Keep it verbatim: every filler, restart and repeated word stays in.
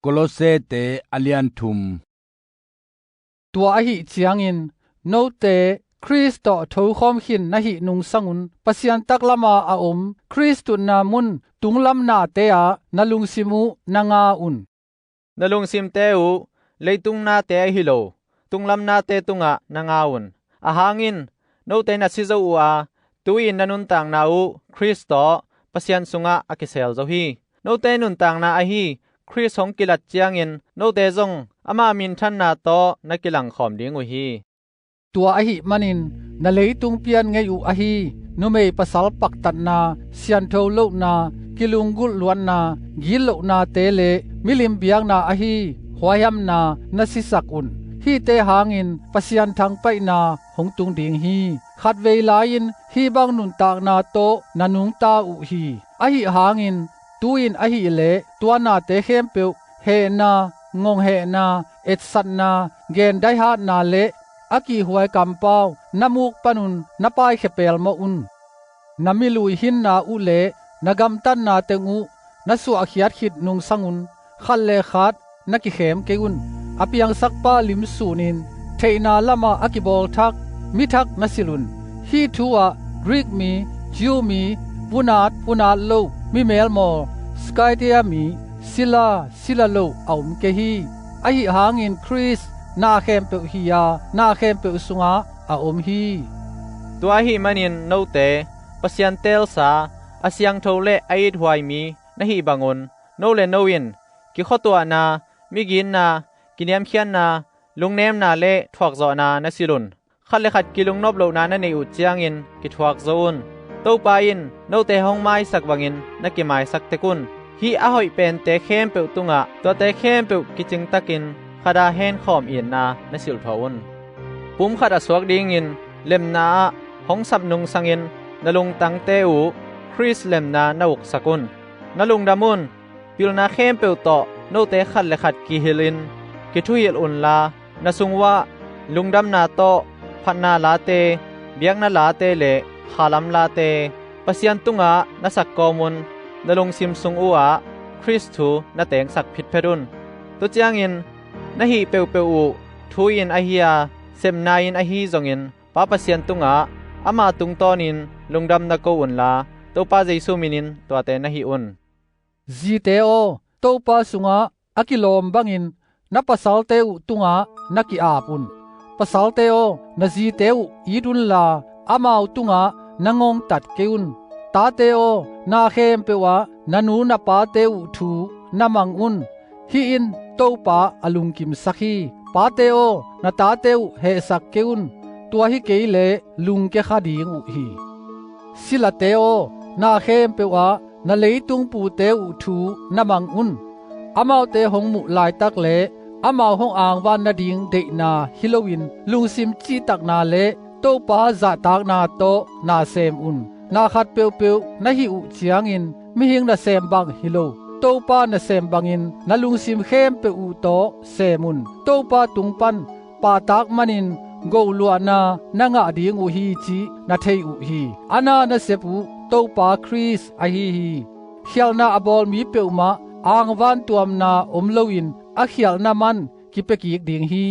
Kolossete a lian thum. Tua ahih ciangin note Khrist tawh thokhawm khin na hih nungsangun Pasian taklama a om Khrist tutna mun tunglam nate ah na lungsim uh na nga un. Na lungsimte uh leitung nate ahi lo, tunglam nate tungah na nga un. Ahang in note na si zo uh a, tu-in na nuntakna uh Khrist tawh Pasian sungah a kisel zo hi. Note nuntakna ahi Khrist hong kilat ciangin note zong ama minthanna tawh na kilangkhawm ding uh hi. Tua ahih manin na leitung pian ngei uh ahi numei pasal paktatna, siantho lohna, kilunggulh luatna, gitlohnate le milim biakna ahi huaihamna na sisak un. Hihte hangin Pasian thangpaihna hong tung ding hi. Khatvei lai-in hih bang nuntakna tawh na nungta uh hi. Ahi hangin tu-in ahileh tua nate khempeuh hehna, ngonghehna, etsatna, gendaihatna le a kihhuai kampau na muk panun na paikhia pelmawh un. Na milui hinna uh le na gamtatna teng uh na suahkhiat khit nungsangun khat le khat na kikhem kei un. A piangsakpa lim sunin theihna lamah a kibawlthak mithak na silh un. Hih thu ah Greek mi, Jew mi, vunat vunat lo, mi melmawl, Scythia mi, sila sila lo a om kei hi. Ahi hangin Khrist na khempeuh hi-a na khempeuh sungah a om hi. Tua ahih manin note Pasian teelsa, a siangtho le a ithuai mi na hih bangun no le no in kikhuatuahna, migitna, kiniamkhiatna, lungnemna le thuakzawhna na silh un. Khat le khat kilungnop lohna na neih uh ciangin kithuak zo un. Topa in note hong maisak bangin na kimaisak tek un. Hih a hoih pente khempeuh tungah tuate khempeuh kicingtakin khat a henkhawm itna na silhthuah un. Pumkhat a suak dingin lemna ah hong sap nungsangin na lungtangte uh Khrist lemna na uksak un. Na lungdam un. Pilna khempeuh tawh note khat le khat kihilhin kithuhilh unla, na sung uhah lungdamna tawh phatna late, biakna late le khalam late Pasian tungah na sakkawm un. Na lungsim sung uhah Khrist thu na tengsak phitphet un. Tua ciangin na hih peuhpeuh uh thu-in ahi a, sepna-in ahi zongin Pa Pasian tungah ama tungtawnin lungdam na ko unla, Topa Jesu minin tuate na hih un. Zite aw, Topa sungah a kilawm bangin na pasalte uh tungah na ki-ap un. Pasalte aw, na zite uh it unla, amau tungah na ngongtat kei un. Tate aw, na khempeuh ah na nu na pate uh thu na mang un. Hih in Topa a lungkimsak hi. Pate aw, na tate uh hehsak kei un. Tua hi kei leh lungkia kha ding uh hi. Silate aw, na khempeuh ah na leitung pute uh thu na mang un. Amaute hong muh laitak le amau hong angvan nading deihna hi loin lungsim cihtakna le Topa zahtakna tawh na sem un. Na khat peuhpeuh na hih uh ciangin mihing nasem bang hi lo, Topa nasem bangin na lungsim khempeuh uh tawh sem un. Topa tung pan pahtak manin goluahna na ngah ding uh hi cih na thei uh hi. A na na sep uh Topa Khrist ahi hi. Khialhna a bawl mi peuhmah angvan tuamna om loin a khialhna man kipia kik ding hi.